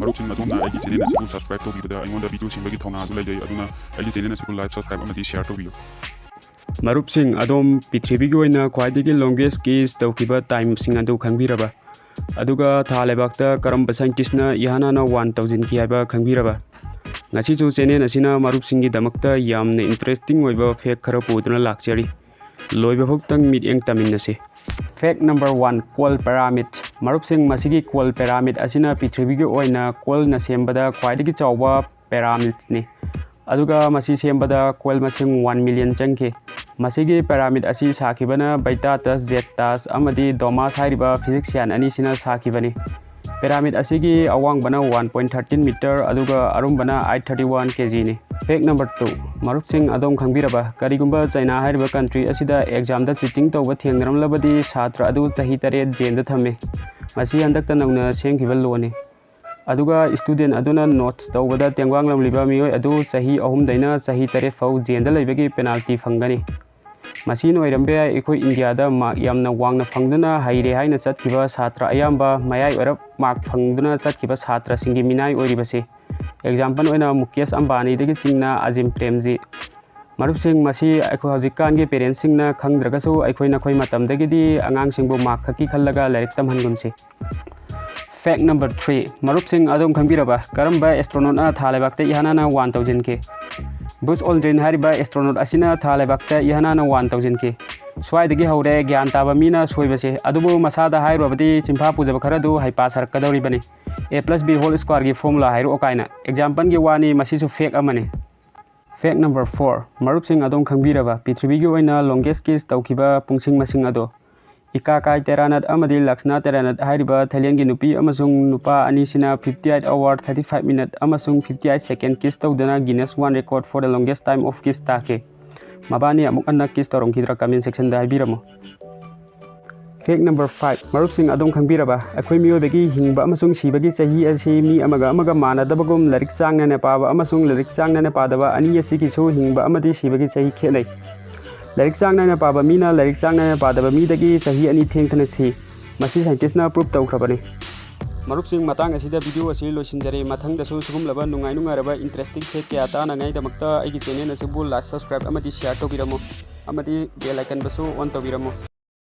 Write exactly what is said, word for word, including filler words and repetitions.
ꯃꯔꯨꯞꯁꯤꯡ, ꯑꯗꯣꯝꯅ ꯑꯩꯒꯤ ꯆꯦꯅꯦꯜ ꯑꯁꯤꯕꯨ ꯁꯕꯁꯀ꯭ꯔꯥꯏꯕ ꯇꯧꯕꯤꯕꯗ ꯑꯩꯉꯣꯟꯗ ꯚꯤꯗꯤꯑꯣ ꯁꯦꯝꯕꯒꯤ ꯊꯧꯅꯥ ꯑꯗꯨ ꯂꯩꯖꯩ꯫ ꯑꯗꯨꯅ ꯑꯩꯒꯤ ꯆꯦꯅꯦꯜ ꯑꯁꯤꯕꯨ ꯂꯥꯏꯛ, ꯁꯕꯁꯀ꯭ꯔꯥꯏꯕ ꯑꯃꯗꯤ ꯁꯤꯌꯥꯔ ꯇꯧꯕꯤꯌꯨ꯫ ꯃꯔꯨꯞꯁꯤꯡ, ꯑꯗꯣꯝ ꯄ꯭ꯔꯤꯊꯤꯕꯤꯒꯤ ꯑꯣꯏꯅ ꯈ꯭ꯋꯥꯏꯗꯒꯤ ꯂꯣꯡꯒꯦꯁ ꯀꯤꯁ ꯇꯧꯈꯤꯕ ꯇꯥꯏꯝꯁꯤꯡ ꯑꯗꯨ ꯈꯪꯕꯤꯔꯕ? ꯑꯗꯨꯒ ꯊꯥ ꯂꯩꯕꯥꯛꯇ ꯀꯔꯝꯕ ꯁꯥꯏꯟꯇꯤꯁꯅ ꯏꯍꯥꯟ ꯍꯥꯟꯅ ꯋꯥꯟ ꯇꯧꯁꯤꯟꯈꯤ ꯍꯥꯏꯕ ꯈꯪꯕꯤꯔꯕ? ꯉꯁꯤꯁꯨ ꯆꯦꯅꯦꯜ ꯑꯁꯤꯅ ꯃꯔꯨꯞꯁꯤꯡꯒꯤꯗꯃꯛꯇ ꯌꯥꯝꯅ ꯏꯟꯇꯔꯦꯁꯇꯤꯡ ꯑꯣꯏꯕ ꯐꯦꯛ ꯈꯔ ꯄꯨꯗꯨꯅ ꯂꯥꯛꯆꯔꯤ꯫ ꯂꯣꯏꯕ ꯐꯥꯎꯇꯪ ꯃꯤꯠꯌꯦꯡ ꯇꯝꯃꯤꯟꯅꯁꯤ꯫ ꯐꯦꯛ ꯅꯝꯕꯔ ꯋꯥꯟ, ꯀꯣꯜ ꯄꯦꯔꯥꯃꯤꯗ꯫ ꯃꯔꯨꯞꯁꯤꯡ, ꯃꯁꯤꯒꯤ ꯀꯣꯜ ꯄꯦꯔꯥꯃꯤꯗ ꯑꯁꯤꯅ ꯄ꯭ꯔꯤꯊꯤꯕꯤꯒꯤ ꯑꯣꯏꯅ ꯀꯣꯜꯅ ꯁꯦꯝꯕꯗ ꯈ꯭ꯋꯥꯏꯗꯒꯤ ꯆꯥꯎꯕ ꯄꯦꯔꯥꯃꯤꯗꯅꯤ꯫ ꯑꯗꯨꯒ ꯃꯁꯤ ꯁꯦꯝꯕꯗ ꯀꯣꯏꯜ ꯃꯁꯤꯡ ꯋꯥꯟ ꯃꯤꯂꯤꯌꯟ ꯆꯪꯈꯤ꯫ ꯃꯁꯤꯒꯤ ꯄꯦꯔꯥꯃꯤꯗ ꯑꯁꯤ ꯁꯥꯈꯤꯕꯅ ꯕꯩꯇꯥ ꯇꯁ, ꯖꯦꯠ ꯇꯁ ꯑꯃꯗꯤ ꯗꯣꯃꯥꯁ ꯍꯥꯏꯔꯤꯕ ꯐꯤꯖꯤꯛꯁꯤꯌꯥꯟ ꯑꯅꯤꯁꯤꯅ ꯁꯥꯈꯤꯕꯅꯤ꯫ ꯄꯦꯔꯥꯃꯤꯗ ꯑꯁꯤꯒꯤ ꯑꯋꯥꯡꯕꯅ ꯋꯥꯟ ꯄꯣꯏꯟ ꯊꯥꯔꯇꯤꯟ ꯃꯤꯇꯔ ꯑꯗꯨꯒ ꯑꯔꯨꯝꯕꯅ ꯑꯩꯠ ꯊꯥꯔꯇꯤ ꯋꯥꯟ ꯀꯦ ꯖꯤꯅꯤ꯫ ꯐꯦꯛ ꯅꯝꯕꯔ ꯇꯨ, ꯃꯔꯨꯞꯁꯤꯡ, ꯑꯗꯣꯝ ꯈꯪꯕꯤꯔꯕ? ꯀꯔꯤꯒꯨꯝꯕ ꯆꯩꯅꯥ ꯍꯥꯏꯔꯤꯕ ꯀꯟꯇ꯭ꯔꯤ ꯑꯁꯤꯗ ꯑꯦꯛꯖꯥꯝꯗ ꯆꯤꯇꯤꯡ ꯇꯧꯕ ꯊꯦꯡꯅꯔꯝꯂꯕꯗꯤ ꯁꯥꯇ꯭ꯔ ꯑꯗꯨ ꯆꯍꯤ ꯇꯔꯦꯠ ꯖꯦꯜꯗ ꯊꯝꯃꯤ꯫ ꯃꯁꯤ ꯍꯟꯗꯛꯇ ꯅꯧꯅ ꯁꯦꯝꯈꯤꯕ ꯂꯣꯅꯤ꯫ ꯑꯗꯨꯒ ꯏꯁꯇꯨꯗꯦꯟ ꯑꯗꯨꯅ ꯅꯣꯠꯁ ꯇꯧꯕꯗ ꯇꯦꯡꯋꯥꯡꯂꯝꯂꯤꯕ ꯃꯤꯑꯣꯏ ꯑꯗꯨ ꯆꯍꯤ ꯑꯍꯨꯝꯗꯩꯅ ꯆꯍꯤ ꯇꯔꯦꯠ ꯐꯥꯎ ꯖꯦꯜꯗ ꯂꯩꯕꯒꯤ ꯄꯦꯅꯥꯜꯇꯤ ꯐꯪꯒꯅꯤ꯫ ꯃꯁꯤꯅ ꯑꯣꯏꯔꯝꯕ ꯌꯥꯏ ꯑꯩꯈꯣꯏ ꯏꯟꯗꯤꯌꯥꯗ ꯃꯥꯔꯛ ꯌꯥꯝꯅ ꯋꯥꯡꯅ ꯐꯪꯗꯨꯅ ꯍꯩꯔꯦ ꯍꯥꯏꯅ ꯆꯠꯈꯤꯕ ꯁꯥꯇ꯭ꯔ ꯑꯌꯥꯝꯕ ꯃꯌꯥꯏ ꯑꯣꯏꯔꯞ ꯃꯥꯔꯛ ꯐꯪꯗꯨꯅ ꯆꯠꯈꯤꯕ ꯁꯥꯇ꯭ꯔꯁꯤꯡꯒꯤ ꯃꯤꯅꯥꯏ ꯑꯣꯏꯔꯤꯕꯁꯤ꯫ ꯑꯦꯛꯖꯥꯝꯄꯜ ꯑꯣꯏꯅ ꯃꯨꯀꯦꯁ ꯑꯝꯕꯥꯅꯤꯗꯒꯤ ꯆꯤꯡꯅ ꯑꯖꯤꯝ ꯄ꯭ꯔꯦꯝꯖꯤ꯫ ꯃꯔꯨꯞꯁꯤꯡ, ꯃꯁꯤ ꯑꯩꯈꯣꯏ ꯍꯧꯖꯤꯛꯀꯥꯟꯒꯤ ꯄꯦꯔꯦꯟꯁꯁꯤꯡꯅ ꯈꯪꯗ꯭ꯔꯒꯁꯨ ꯑꯩꯈꯣꯏ ꯅꯈꯣꯏ ꯃꯇꯝꯗꯒꯤꯗꯤ ꯑꯉꯥꯡꯁꯤꯡꯕꯨ ꯃꯥꯔꯛ ꯈꯛꯀꯤ ꯈꯜꯂꯒ ꯂꯥꯏꯔꯤꯛ ꯇꯝꯍꯟꯒꯨꯝꯁꯤ꯫ ꯐꯦꯛ ꯅꯝꯕꯔ ꯊ꯭ꯔꯤ, ꯃꯔꯨꯞꯁꯤꯡ, ꯑꯗꯣꯝ ꯈꯪꯕꯤꯔꯕ? ꯀꯔꯝꯕ ꯑꯦꯁꯇ꯭ꯔꯣꯅꯣꯠꯅ ꯊꯥ ꯂꯩꯕꯥꯛꯇ ꯏꯍꯥꯟ ꯍꯥꯟꯅ ꯋꯥꯟ ꯇꯧꯁꯤꯟꯈꯤ? ꯕꯨꯁ ꯑꯣꯜꯗ꯭ꯔꯤꯟ ꯍꯥꯏꯔꯤꯕ ꯑꯦꯁꯇ꯭ꯔꯣꯅꯣꯠ ꯑꯁꯤꯅ ꯊꯥ ꯂꯩꯕꯥꯛꯇ ꯏꯍꯥꯟ ꯍꯥꯟꯅ ꯋꯥꯟ ꯇꯧꯁꯤꯟꯈꯤ꯫ ꯁ꯭ꯋꯥꯏꯗꯒꯤ ꯍꯧꯔꯦ ꯒ꯭ꯌꯥꯟ ꯇꯥꯕ ꯃꯤꯅ ꯁꯣꯏꯕꯁꯦ, ꯑꯗꯨꯕꯨ ꯃꯁꯥꯗ ꯍꯥꯏꯔꯨꯔꯕꯗꯤ ꯆꯤꯟꯐꯥ ꯄꯨꯖꯕ ꯈꯔꯗꯨ ꯍꯩꯄꯥ ꯁꯥꯔꯛꯀꯗꯧꯔꯤꯕꯅꯤ꯫ A plus B whole square ꯒꯤ formula ꯍꯥꯏꯔꯛꯑꯣ ꯀꯥꯏꯅ꯫ ꯑꯦꯛꯖꯥꯝꯄꯜꯒꯤ ꯋꯥꯅꯤ, ꯃꯁꯤꯁꯨ ꯐꯦꯛ ꯑꯃꯅꯤ꯫ ꯐꯦꯛ ꯅꯝꯕꯔ ꯐꯣꯔ, ꯃꯔꯨꯞꯁꯤꯡ, ꯑꯗꯣꯝ ꯈꯪꯕꯤꯔꯕ ꯄ꯭ꯔꯤꯊꯤꯕꯤꯒꯤ ꯑꯣꯏꯅ ꯂꯣꯡꯒꯦꯁ ꯀꯤꯁ ꯇꯧꯈꯤꯕ ꯄꯨꯡꯁꯤꯡ ꯃꯁꯤꯡ ꯑꯗꯣ? ꯏꯀꯥꯀꯥꯏ ꯇꯦꯔꯥꯅꯠ ꯑꯃꯗꯤ ꯂꯛꯁꯅꯥ ꯇꯦꯔꯥꯅꯠ ꯍꯥꯏꯔꯤꯕ ꯊꯥꯏꯂꯦꯟꯒꯤ ꯅꯨꯄꯤ ꯑꯃꯁꯨꯡ ꯅꯨꯄꯥ ꯑꯅꯤꯁꯤꯅ fifty eight hour, thirty five minute ꯑꯃꯁꯨꯡ fifty eight second ꯀꯤꯁ ꯇꯧꯗꯨꯅ Guinness World Record for the longest time of kiss ꯇꯥꯈꯤ꯫ ꯃꯕꯥꯅꯤ ꯑꯃꯨꯛ ꯍꯟꯅ ꯀꯤꯁ ꯇꯧꯔꯝꯈꯤꯗ꯭ꯔꯥ? ꯀꯃꯦꯟ ꯁꯦꯛꯁꯟꯗ ꯍꯥꯏꯕꯤꯔꯝꯃꯨ꯫ ꯐꯦꯛ ꯅꯝꯕꯔ ꯐꯥꯏꯚ, ꯃꯔꯨꯞꯁꯤꯡ, ꯑꯗꯣꯝ ꯈꯪꯕꯤꯔꯕ? ꯑꯩꯈꯣꯏ ꯃꯤꯑꯣꯏꯕꯒꯤ ꯍꯤꯡꯕ ꯑꯃꯁꯨꯡ ꯁꯤꯕꯒꯤ ꯆꯍꯤ ꯑꯁꯤ ꯃꯤ ꯑꯃꯒ ꯑꯃꯒ ꯃꯥꯟꯅꯗꯕꯒꯨꯝ, ꯂꯥꯏꯔꯤꯛ ꯆꯥꯡ ꯅꯥꯏꯅ ꯄꯥꯕ ꯑꯃꯁꯨꯡ ꯂꯥꯏꯔꯤꯛ ꯆꯥꯡ ꯅꯥꯏꯅ ꯄꯥꯗꯕ ꯑꯅꯤ ꯑꯁꯤꯒꯤꯁꯨ ꯍꯤꯡꯕ ꯑꯃꯗꯤ ꯁꯤꯕꯒꯤ ꯆꯍꯤ ꯈꯦꯠꯅꯩ꯫ ꯂꯥꯏꯔꯤꯛ ꯆꯥꯡ ꯅꯥꯏꯅ ꯄꯥꯕ ꯃꯤꯅ ꯂꯥꯏꯔꯤꯛ ꯆꯥꯡ ꯅꯥꯏꯅ ꯄꯥꯗꯕ ꯃꯤꯗꯒꯤ ꯆꯍꯤ ꯑꯅꯤ ꯊꯦꯡꯊꯅ ꯁꯤ꯫ ꯃꯁꯤ ꯁꯥꯏꯟꯇꯤꯁꯅ ꯄ꯭ꯔꯨꯞ ꯇꯧꯈ꯭ꯔꯕꯅꯤ꯫ ꯃꯔꯨꯞꯁꯤꯡ, ꯃꯇꯥꯡ ꯑꯁꯤꯗ video ꯑꯁꯤ ꯂꯣꯏꯁꯤꯟꯖꯔꯦ꯫ ꯃꯊꯪꯗꯁꯨ ꯁꯤꯒꯨꯝꯂꯕ ꯅꯨꯡꯉꯥꯏ ꯅꯨꯡꯉꯥꯏꯔꯕ interesting fact ꯀꯌꯥ ꯇꯥꯅꯉꯥꯏꯗꯃꯛꯇ ꯑꯩꯒꯤ channel ꯑꯁꯤꯕꯨ like, subscribe ꯑꯃꯗꯤ share ꯇꯧꯕꯤꯔꯝꯃꯨ, ꯑꯃꯗꯤ bell icon ꯕꯨꯁꯨ on ꯇꯧꯕꯤꯔꯝꯃꯨ꯫